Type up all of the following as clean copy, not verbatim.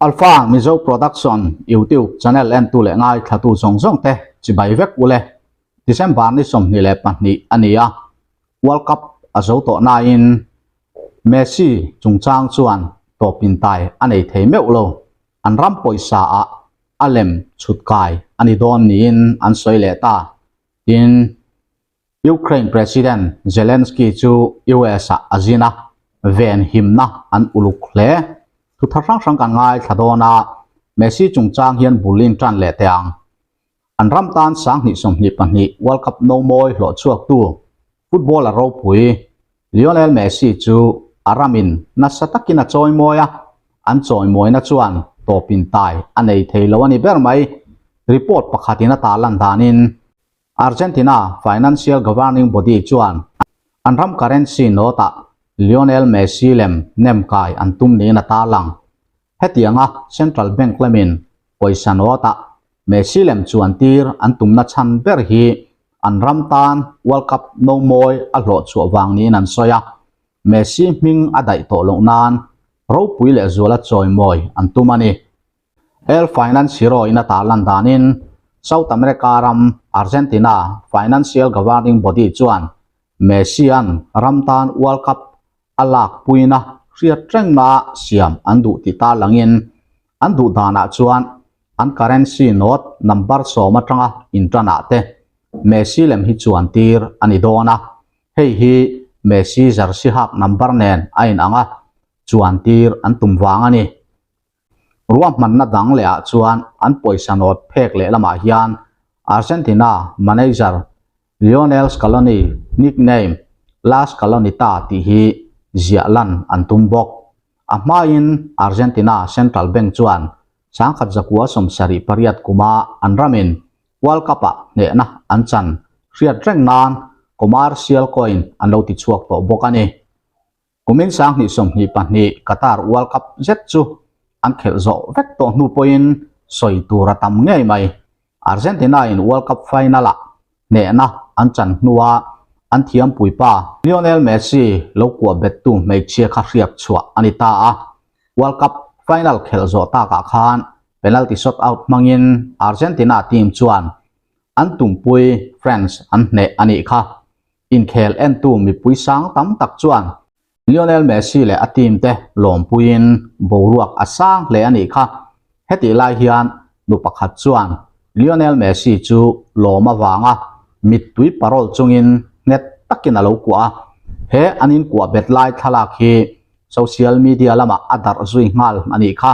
Alpha Mizo Production YouTube channel entu leh ngaithlatu zawng zawng te chibai vek ule. December ni 22 a ni a, World Cup a zo tawh nain Messi chungchang chuan tawpin tai a nei thei meuh lo. An ram pawisa ah a lem chhut kai a ni dawn niin an sawi leh ta. Tin, Ukraine President Zelensky chu US ah a zin a, ven himna an uluk hle. Thu thar hrang hrang kan ngaithla dawn a, Messi chungchang hian bul in tan leh teh ang. An ram tan 2022 World Cup no mawi hlawh chhuaktu footballer ropui Lionel Messi chu a ramin nasa takin a chawimawi a, an chawimawina chuan tawpin tai a nei thei lo a ni ber mai. Report pakhatin a tarlan danin Argentina Financial Governing Body chuan an ram currency note-ah Lionel Messi lem nem kai an tum niin a tarlang. Hetianga Central Bank lamin pawisa note-ah Messi lem chuan tir an tumna chhan ber hi an ram tan World Cup no mawi a hlawh chhuah vang niin an sawi a, Messi hming a daih tawh loh nan ropui leh zuala chawimawi an tum a ni. El Financiero in a tarlan danin South America ram Argentina Financial Governing Body chuan Messi-a'n ram tan World Cup a lak puina hriat rengna siam an duh tih tarlangin an duh danah chuan an currency note number 10 atanga intanah te Messi lem hi chuan tir a ni dawn a, hei hi Messi jersey hak number nen a inang a, chuan tir an tum vang a ni. Ruahmanna dang leh ah chuan an pawisa nawt phek leh lamah hian Argentina manager Lionel Scaloni nickname La Scalonita tih hi ziah lan an tum bawk. A hmain Argentina Central Bank chuan 1978 kuma an ramin World Cup ah hnehna an chan hriat reng nan commercial coin an lo ti chhuak tawh bawk a ni. Kumin 2022 Qatar World Cup zet chu an khelh zawh vek tawh hnu pawhin sawi tur a tam ngei mai. Argentina in World Cup final ah hnehna an chan hnua an thiampui pa Lionel Messi lo kuah bettu hmeichhia kha hriak chhuah a ni ta a. World Cup final khelh zawh takah khan penalty shot out hmangin Argentina team chuan an tumpui France an hneh a nih kha. Inkhel entu mipui sang tam tak chuan Lionel Messi leh a team te lawmpuiin boruak a sang hle a nih kha. Hetih lai hian nu pakhat chuan Lionel Messi chu lawm avanga mittui parawl chungin nghet takin a lo kuah a. He an inkuah bet lai thlalak hi social media lamah a darh zui nghal a nih kha.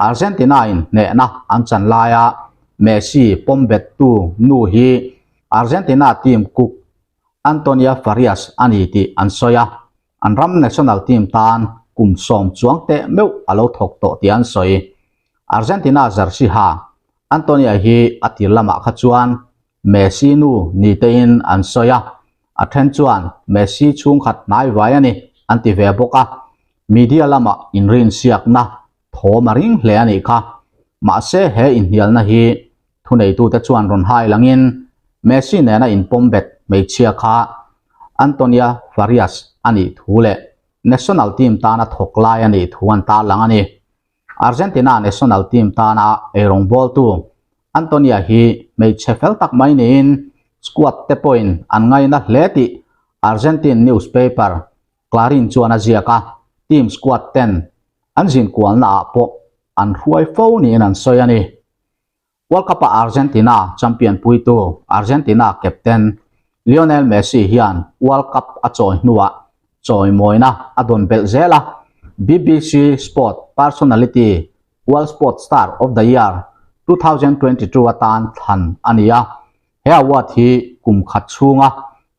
Argentina in hnehna an chan laia Messi pawm bettu nu hi Argentina team cook Antonia Farias a ni tih an sawi a, an ram national team tan kum 10 chuang teh meuh a lo thawk tawh tih an sawi. Argentina jersey ha Antonia hi a tir lamah kha chuan Messi nu ni tein an sawi a, a then chuan Messi chhungkhat hnai vai a ni an ti ve bawk a, media lamah inrinsiakna thawm a ring hle a nih kha. Mahse he inhnialna hi thuneitute chuan rawn hai langin Messi nena inpawm bet hmeichhia kha Antonia Farias a nih thu leh national team tana thawk lai a nih thu an tarlang a ni. Argentina national team tana eirawngbawltu Antonia hi hmeichhe fel tak mai niin squad te pawhin an ngaina hle tih Argentine newspaper Clarin chuan a ziak a, team squad ten an zinkualna ah pawh an hruai fo niin an sawi a ni. World Cup-a Argentina champion puitu Argentina captain Lionel Messi hian World Cup a chawi hnuah chawimawina a dawn belh zel a, BBC Sport Personality World Sports Star of the Year 2022 atan thlan a ni a, he award hi kum khat chhunga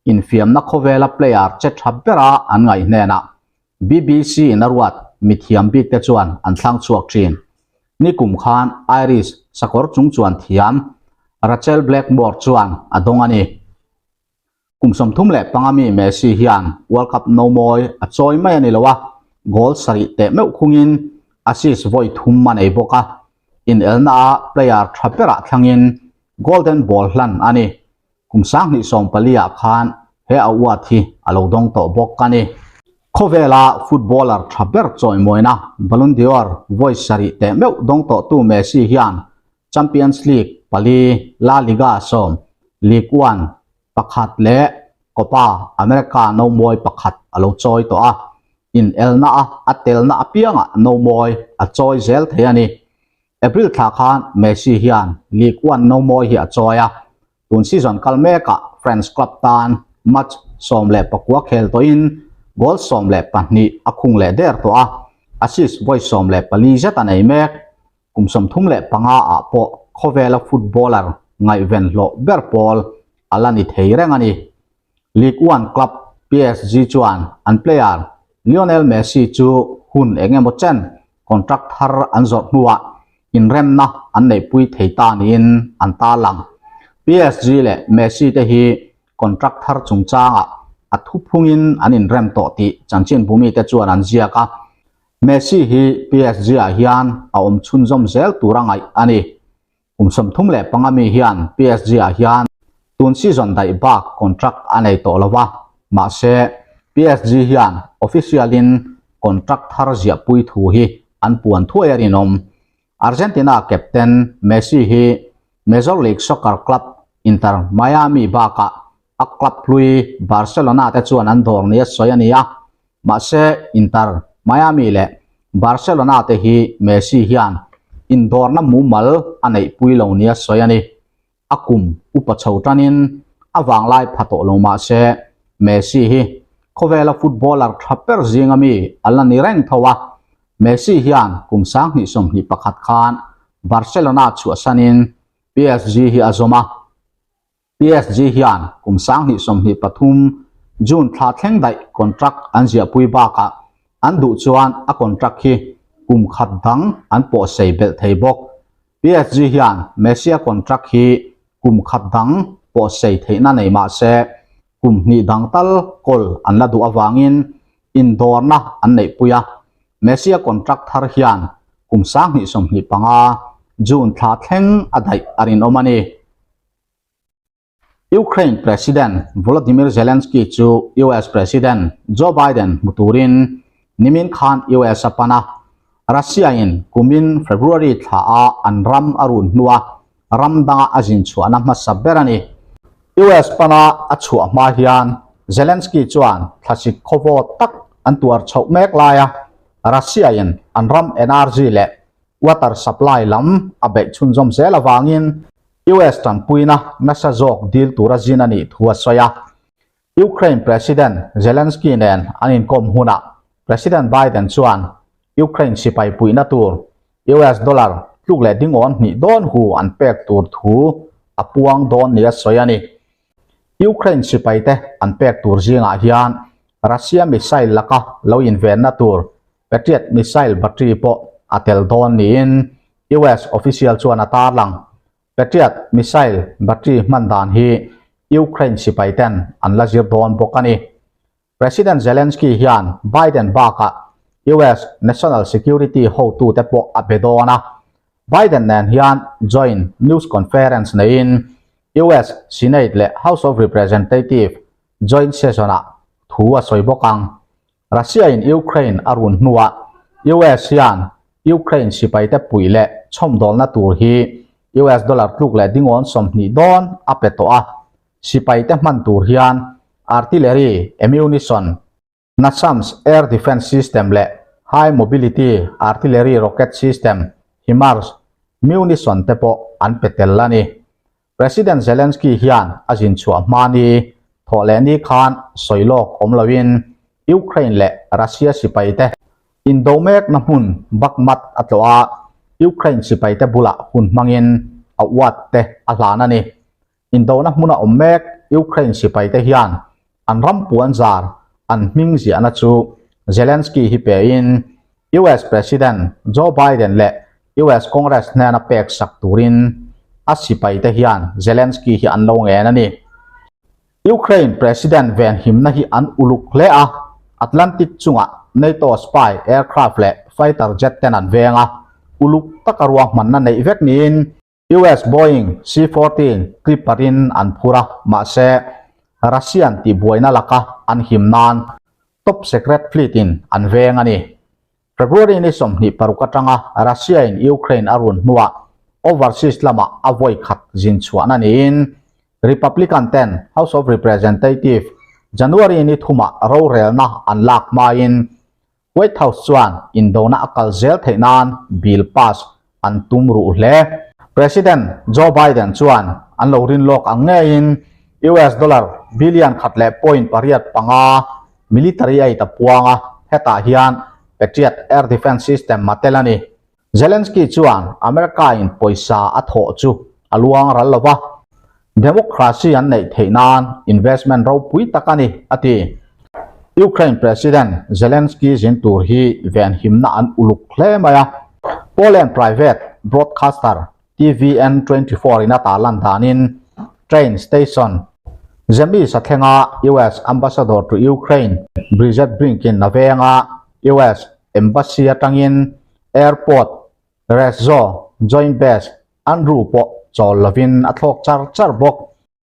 infiamna khawvela player che tha bera an ngaih hnenah BBC in a ruat mithiam bik te chuan an thlang chhuak thin. Ni kum khan Irish sakawr chung chuan thiam Rachel Blackmore chuan a dawng a ni. Kum 35 mi Messi hian World Cup no mawi a chawi mai a ni lo a, goal 7 teh meuh khungin assist vawi thum a nei bawk a. Inelna a player tha berah thlangin Golden Ball hlan a ni. Kum 2024 ah khan he award hi a lo dawng tawh bawk a ni. Khawvela footballer tha ber chawimawina Ballon d'Or vawi sarih teh meuh dawng tawhtu Messi hian Champions League pali, La Liga sawm, Ligue One pakhat leh Copa America nomawi pakhat a lo chawi tawh a, inelna a a telna apiangah nomawi a chawi zel thei a ni. April thla khan Messi hian Ligue One nomawi hi a chawi a, Tun season kal mekah French club tan match 14 khel tawhin goal 12 a khung leh der tawh a, assist vawi 14 zet a nei mek. Kum 35 ah pawh khawvela footballer ngaihven hlawh ber pawl a la ni thei reng a ni. Ligue 1 club PSG chuan an player Lionel Messi chu hun eng emaw chen contract thar an zawrh hnuah inremna an neihpui thei ta niin an tarlang. PSG leh Messi te hi contract thar chungchangah a thuphungin an inrem tawh tih chanchinbu mite chuan an ziak a. Messi hi PSG-ah hian a awm chhunzawm zel tura ngaih a ni. Kum 35 mi hian PSG-ah hian tun season daih bak contract a nei tawh lo a, mahse PSG hian official-in contract thar ziahpui thu hi an puan thuai a rinawm. Argentina captain Messi hi Major League Soccer club Inter Miami bakah a club hlui Barcelona te chuan an dawr nia sawi a ni a, mahse Inter Miami leh Barcelona te hi Messi hian indawrna mumal a neihpui lo nia sawi a ni. A kum upa chho tanin a vanglai pha tawh lo mahse Messi hi khawvela footballer tha ber zinga mi a la ni reng tho a, Messi hian kum 2021 khan Barcelona chhuahsanin PSG hi a zawm a. PSG hian kum 2023 June thla thleng daih contract an ziahpui bakah an duh chuan a contract hi kum khat dang an pawhsei belh thei bawk. PSG hian Messi-a contract hi kum khat dang pawhsei theihna nei mah se kum hnih dang tal kawl an la duh avangin indawrna an neihpui a. Messi-a contract thar hian kum 2025 June thla thleng a daih a rinawm a ni. Ukraine President Volodymyr Zelensky chu US President Joe Biden hmu turin nimin khan US a pan a. Russia-in kumin February thla a an ram a run hnua ram danga a zin chhuahna hmasa ber a ni. US pana a chhuah hma hian Zelensky chuan thlasik khawvawt tak an tuar chhoh mek laia Russia-in an ram energy leh water supply lam a beih chhunzawm zel avangin US tanpuina nasa zawk dil tura zin a nih thu a sawi a. Ukraine President Zelensky nen an inkawm hunah President Biden chuan Ukraine sipai puihna tur US dollar tluk leh dingawn hnih dawn hu an pek tur thu a puang dawn nia sawi a ni. Ukraine sipaite an pek tur zingah hian Russia missile laka lo invenna tur Patriot missile battery pawh a tel dawn niin US official chuan a tarlang. Patriot missile battery hman dan hi Ukraine sipai ten an la zir dawn bawk a ni. President Zelensky hian Biden bakah US National Security hotute pawh a be dawn a. Biden nen hian joint news conference neiin US Senate leh House of Representative joint session-ah thu a sawi bawk ang. Russia-in Ukraine a run hnuah US hian Ukraine sipaite puih leh chhawmdawlna tur hi US dollar tluk leh dingawn 20 dawn a pe tawh a. Sipaite hman tur hian artillery, ammunition, NASAMS air defence system leh high mobility artillery rocket system, HIMARS, munition te pawh an pe tel a ni. President Zelensky hian a zin chhuah hma ni thawh leh ni khan sawi lawk awm loin Ukraine leh Russia sipaite indo mekna hmun Bakhmut a tlawh a, Ukraine sipaite bulah hun hmangin a uat te a hlan a ni. Indona hmuna awm mek Ukraine sipaite hian an ram puan zar an hming ziahna chu Zelensky hi pein US President Joe Biden leh US Congress hnena pek sak turin a sipaite hian Zelensky hi an lo ngen a ni. Ukraine President venhimna hi an uluk hle a, Atlantic chungah NATO spy aircraft leh fighter jet ten an veng a, uluk taka ruahmanna neih vek niin US Boeing C-14 Clipper-in an phur a, mahse Russian tihbuaina laka an him nan. Top Secret Fleet in an veng a ni. February ni 26 atanga Russia in Ukraine a run hnuah overseas lamah a vawi khat zin chhuahna niin Republican ten House of Representative January ni thumah rorelna an lak hmain White House chuan indona a kal zel theih nan bill pass an tum ruh hle. President Joe Biden chuan an lo rin lawk ang ngeiin US dollar billion khat leh point 85 military aid a puang a, hetah hian Patriot air defence system a tel a ni. Zelensky chuan America in pawisa a thawh chu a luang ral lo va, democracy an neih theih nan investment ropui tak a ni, a ti. Ukraine President Zelensky zin tur hi venhimna an uluk hle mai a, Poland private broadcaster TVN 24 in a tarlan danin train station Zemis a thlenga US Ambassador to Ukraine Bridget Brink in a venga US Embassy atangin Airport, Reszo, Joint Base, Andrew pawh chawl lovin a thlawk char char bawk.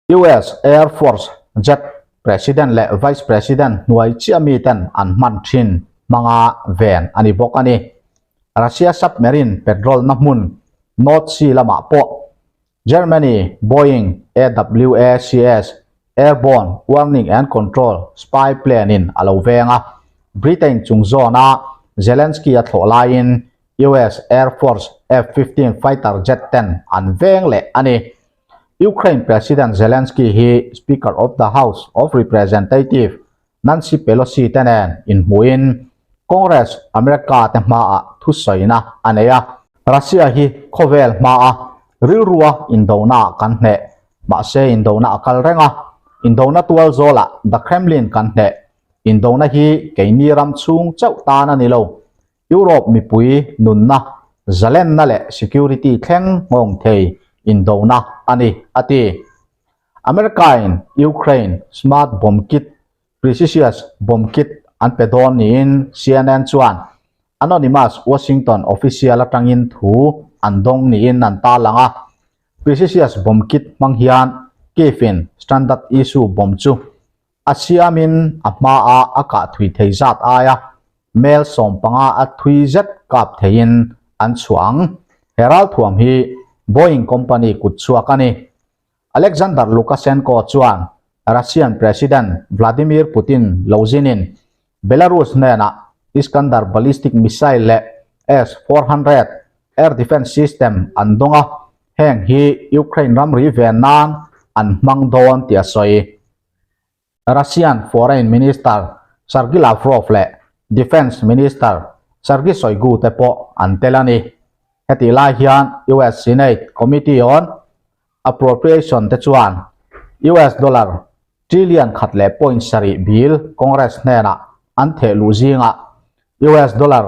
US Air Force jet President leh Vice President hnuai chiah miten an hman thin hmanga ven a ni bawk a ni. Russia submarine patrol na hmun North Sea lamah pawh Germany Boeing AWACS Airborne Warning and Control spy plane in a lo veng a, Britain chung zawna Zelensky a thlawh laiin US Air Force F-15 fighter jet ten an veng leh a ni. Ukraine President Zelensky hi Speaker of the House of Representative Nancy Pelosi te nen inhmuhin Congress America te hmaah thusawina a nei a. Russia hi khawvel hmaa rilrua indonaah kan hneh, mahse indona a kal reng a, indona tual zawlah The Kremlin kan hneh. Indona hi keini ram chhung chauh tan a ni lo, Europe mipui nunna, zalenna leh security thleng nghawng thei indona a ni, a ti. America-in Ukraine smart bomb kit, Precious bomb kit an pe dawn niin CNN chuan anonymous Washington official atangin thu an dawng niin an tarlang a. Precious bomb kit hmang hian Kyiv-in standard issue bomb chu a siamin a hmaa a kah thui thei zat aia mel 15 a thui zet kap theiin an chhuah ang. He ralthuam hi Boeing company kut chhuak a ni. Alexander Lukashenko chuan Russian President Vladimir Putin lo zinin Belarus hnenah Iskander ballistic missile leh S-400 air defence system an dawng a, heng hi Ukraine ramri ven nan an hmang dawn tih a sawi. Russian Foreign Minister Sergei Lavrov leh Defence Minister Sergei Shoigu te pawh an tel a ni. Hetih lai hian US Senate Committee on Appropriation te chuan US dollar trillion 1.7 bill Congress hnenah an theh luh zingah US dollar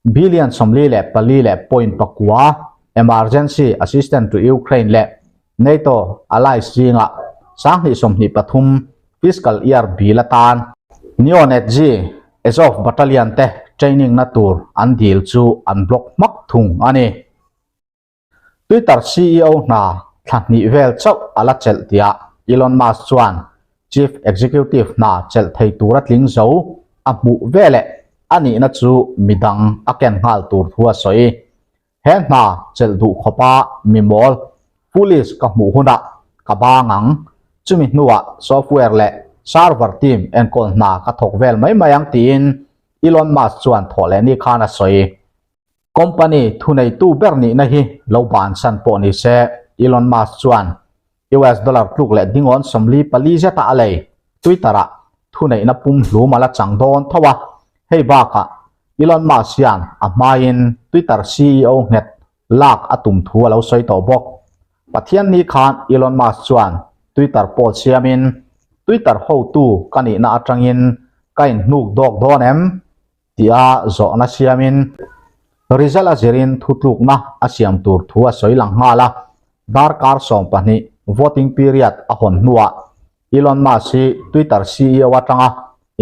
Billion 44.9 Emergency Assistance to Ukraine leh NATO allies zingah 2023 fiscal year bill atan Neo-Nazi Azov Battalion te training na tur an dil chu an block hmak thung a ni. Twitter CEO hna thla hnih vel chauh a la chelh tiah Elon Musk chuan Chief Executive hna chelh thei tura tling zo a hmuh veleh a nihna chu midang a ken nghal tur thu a sawi. He hna chelh duh khawpa mi mawl, foolish, ka hmuh hunah ka bang ang. Chumi hnuah software leh server team enkawl hna ka thawk vel mai mai ang tiin Elon Musk chuan thawh leh ni khan a sawi. Company thuneitu ber nihna hi lo bansan pawh ni se, Elon Musk chuan US dollar tluk leh dingawn 44 zeta a lei. Twitter-ah thuneihna pumhlum a la chang dawn tho a, hei bakah Elon Musk hian a hmain Twitter CEO nghet lak a tum thu a lo sawi tawh bawk. Pathianni khan Elon Musk chuan Twitter post siamin, Twitter hotu ka nihna atangin ka inhnuk dawk dawn em? Tia zawhna siamin result a zirin thutlukna a siam tur thu a sawi lang nghal a, darkar 12 voting period a hawn hnuah Elon Musk hi Twitter CEO atanga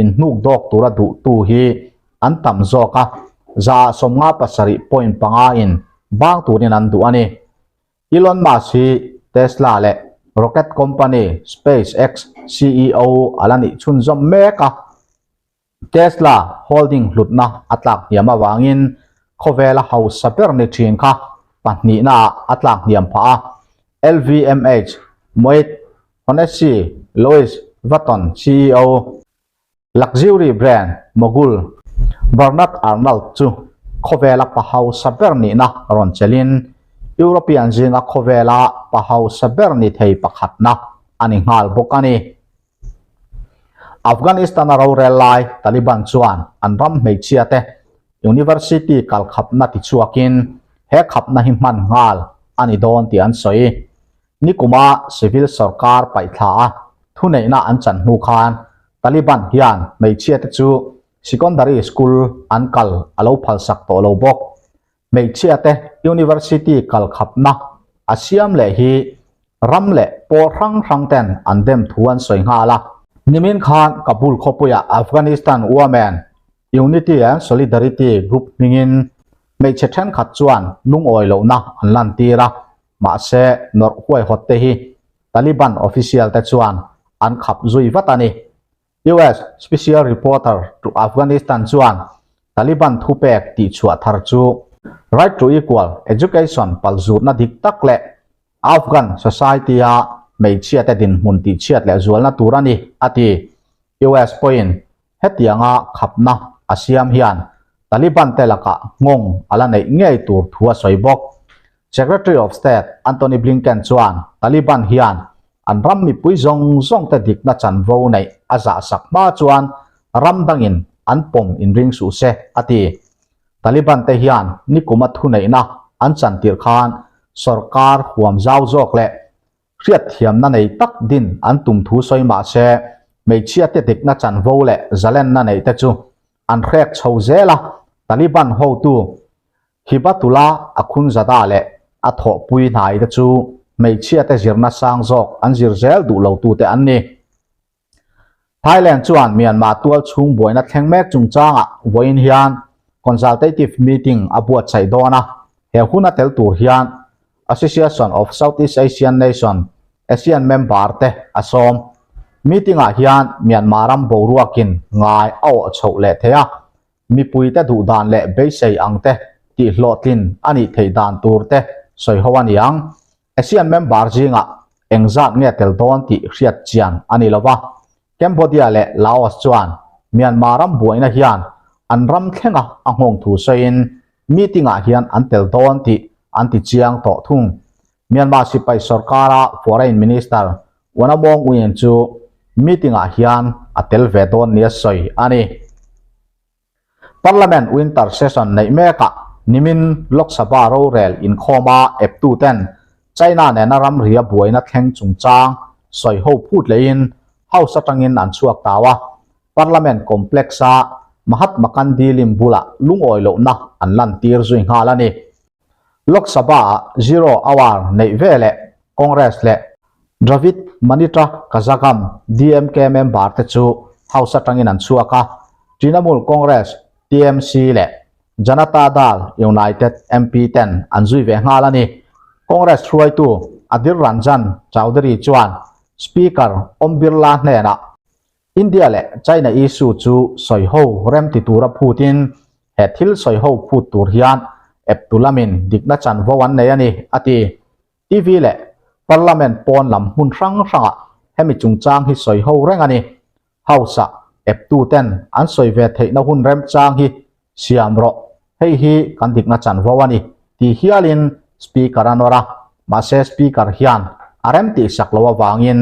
inhnuk dawk tura duhtu hi an tam zawk a, 57.5% in bang turin an duh a ni. Elon Musk hi Tesla leh rocket company SpaceX CEO a la nih chhunzawm mek a. Tesla holding hlutna a tlak hniam avangin khawvela hausa ber ni thin kha pahnihnaah a tlak hniam phah a. LVMH, Moet Hennessy, Louis Vuitton ceo, Luxury brand mogul Bernard Arnault chu khawvela pa hausa ber nihna rawn chelin European zinga khawvela pa hausa ber ni thei pakhatna a ni nghal bawk a ni. Afghanistan-a rorel lai Taliban chuan an ram hmeichhia te university kal khapna tichhuakin he khapna hi hman nghal a ni dawn tih an sawi. Nikuma civil sorkar paihthla a thuneihna an chan hnu khan Taliban hian hmeichhia te chu secondary school an kal a lo phalsak tawh lo bawk. Hmeichhia te university kal khapna a siam leh hi ram leh pawl hrang hrang ten an dem thu an sawi nghal a. Nimin khan Kabul khawpuiah Afghanistan Women Unity and Solidarity Group hmingin hmeichhe thenkhat chuan lungawi lohna an lantir a, mahse nawrh huaihawt te hi Taliban official te chuan an khap zui vat a ni. US Special Reporter to Afghanistan chuan Taliban thupek tihchhuah thar chu Right to Equal Education palzutna dik tak leh Afghan society-a hmeichhiate dinhmun tihchhiat leh zualna tur a ni, a ti. US pawhin hetianga khapna a siam hian Taliban te lakah nghawng a la neih ngei tur thu a sawi bawk. Secretary of State Antony Blinken chuan Taliban hian an ram mipui zawng zawng te dikna chanvo neih a zahsak hma chuan ram dangin an pawm inring suh se, a ti. Taliban te hian nikuma thuneihna an chantir khan sorkar huam zau zawk leh hriatthiamna nei tak din an tum thu sawi mah se hmeichhia te dikna chanvo leh zalenna neih te chu an hrek chho zel a, Taliban hotu Hibatullah Akhundzada leh a thawhpui hnai te chu hmeichhia te zirna sang zawk an zir zel duh lo tute an ni. Thailand chuan Myanmar tual chhung buaina thleng mek chungchangah vawiin hian consultative meeting a buatsaih dawn a, he huna tel tur hian Association of Southeast Asian Nation, ASEAN member te a sawm. Meeting-ah hian Myanmar ram boruakin ngai a awh chhoh leh thei a, Mipuite duh dan leh beisei ang te tihhlawhtlin a nih theih dan tur te sawi ho a ni ang. ASEAN member zingah engzat nge tel dawn tih hriat chian a ni lo va. Cambodia leh Laos chuan Myanmar ram buaina hian an ram thlenga a nghawng thu sawiin meeting-ah hian an tel dawn tih an ti chiang tawh thung. Myanmar sipai sorkara Foreign Minister Wanamong Nguyen chu meeting-ah hian a tel ve dawn nia sawi a ni. Parliament Winter Session neih mekah nimin Lok Sabha rorel inkhawma eptuten China nena ramria buaina thleng chungchang sawi ho phut lehin House atangin an chhuak tau a, Parliament Complex-a Mahatma Gandhi lim bulah lungawi lohna an lantir zui nghal a ni. Lok Sabha-ah Zero Hour neih veleh Congress leh Dravid Munnetra Kazhagam, DMK, member te chu House atangin an chhuak a, Trinamool Congress, TMC, leh Janata Dal, United, MP ten an zui ve nghal a ni. Congress hruaitu Adhir Ranjan Chowdhury chuan Speaker Om Birla hnenah India leh China issue chu sawi ho rem ti tura phutin he thil sawi ho phut tur hian eptu lamin dikna chanvo an nei a ni, a ti. TV leh Parliament pawn lam hmun hrang hrangah hemi chungchang hi sawi ho reng a ni. House-ah eptu ten an sawi ve theihna hun remchang hi siam rawh, hei hi kan dikna chanvo a ni, ti hialin Speaker a nawr a, mahse Speaker hian a rem tihsak lo avangin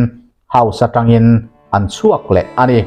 House atangin an chhuak leh a ni.